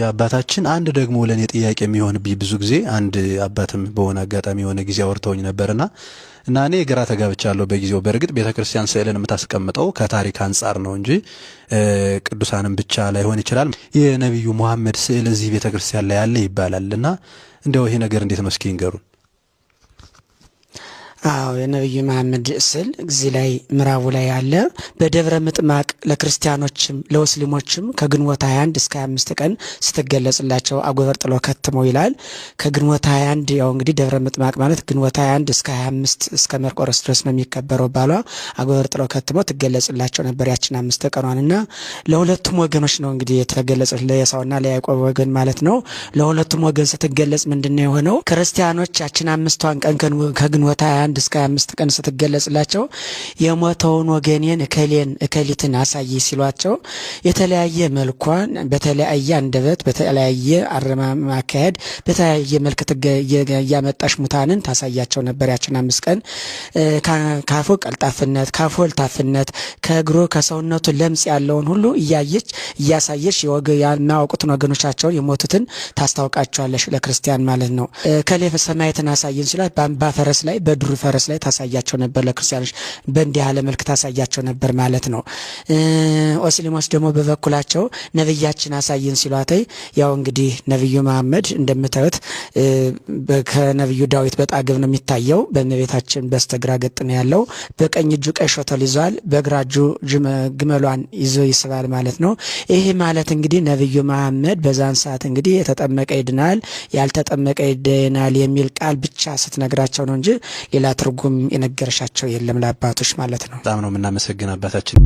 አባታችን አንድ ደግሞ ለእኔ ጥያቄ የሚሆንብኝ ብዙ ጊዜ አንድ አባትም በሆነ አጋጣሚ የሆነ ጊዜ አውርተውኝ ነበርና እና እኔ ግራ ተጋብቻለሁ በጊዜው። በእርግጥ ቤተክርስቲያን ስዕልን የምታስቀምጠው ከታሪክ አንጻር ነው እንጂ ቅዱሳንም ብቻ ላይሆን ይችላል። የነቢዩ መሐመድ ስዕል እዚህ ቤተክርስቲያን ላይ አለ ይባላል እና እንዲያው ይሄ ነገር እንዴት ነው? እስኪ ይንገሩን። አዎ፣ የነቢዩ መሐመድ ስዕል እዚህ ላይ ምዕራቡ ላይ አለ። በደብረ ምጥማቅ ለክርስቲያኖችም ለሙስሊሞችም ከግንቦት 21 እስከ 25 ቀን ስትገለጽላቸው አጎበር ጥሎ ከትመው ይላል። ከግንቦት 21 ያው እንግዲህ ደብረ ምጥማቅ ማለት ግንቦት 21 እስከ 25 እስከ መርቆረስ ድረስ ነው የሚከበረው። ባሏ አጎበር ጥሎ ከትመው ትገለጽላቸው ነበር ያችን 5 ቀኗን እና ለሁለቱም ወገኖች ነው እንግዲህ የተገለጸች፣ ለኤሳውና ለያዕቆብ ወገን ማለት ነው። ለሁለቱም ወገን ስትገለጽ ምንድን ነው የሆነው? ክርስቲያኖች ያችን 5ቷን ቀን ከግንቦት 21 እስከ 25 ቀን ስትገለጽላቸው የሞተውን ወገኔን እከሌን እከሊትን አሳይ ሲሏቸው የተለያየ መልኳን በተለያየ አንደበት፣ በተለያየ አረማመድ አካሄድ፣ በተለያየ መልክ እያመጣሽ ሙታንን ታሳያቸው ነበር። ያችን 5 ቀን ካፉ ቀልጣፍነት፣ ካፉ ወልታፍነት፣ ከእግሩ ከሰውነቱ ለምጽ ያለውን ሁሉ እያየች እያሳየች የማያውቁትን ወገኖቻቸውን የሞቱትን ታስታውቃቸዋለች ለክርስቲያን ማለት ነው። እከሌ ሰማዕትን አሳይን ሲሏት በአምባ ፈረስ ላይ፣ በዱር ፈረስ ላይ ታሳያቸው ነበር። ለክርስቲያኖች በእንዲህ ያለ መልክ ታሳያቸው ነበር ማለት ነው። ሙስሊሞች ደግሞ በበኩላቸው ነብያችን አሳይን ሲሏት ያው እንግዲህ ነብዩ መሐመድ እንደምታዩት ከነብዩ ዳዊት በጣግብ ነው የሚታየው። በእመቤታችን በስተግራ ገጥ ነው ያለው። በቀኝ እጁ ቀይ ሾተል ይዟል፣ በግራ እጁ ግመሏን ይዞ ይስባል ማለት ነው። ይህ ማለት እንግዲህ ነብዩ መሐመድ በዛን ሰዓት እንግዲህ የተጠመቀ ይድናል፣ ያልተጠመቀ ይድናል የሚል ቃል ብቻ ስትነግራቸው ነው እንጂ ሌላ ትርጉም የነገረሻቸው የለም ለአባቶች ማለት ነው። በጣም ነው የምናመሰግን አባታችን።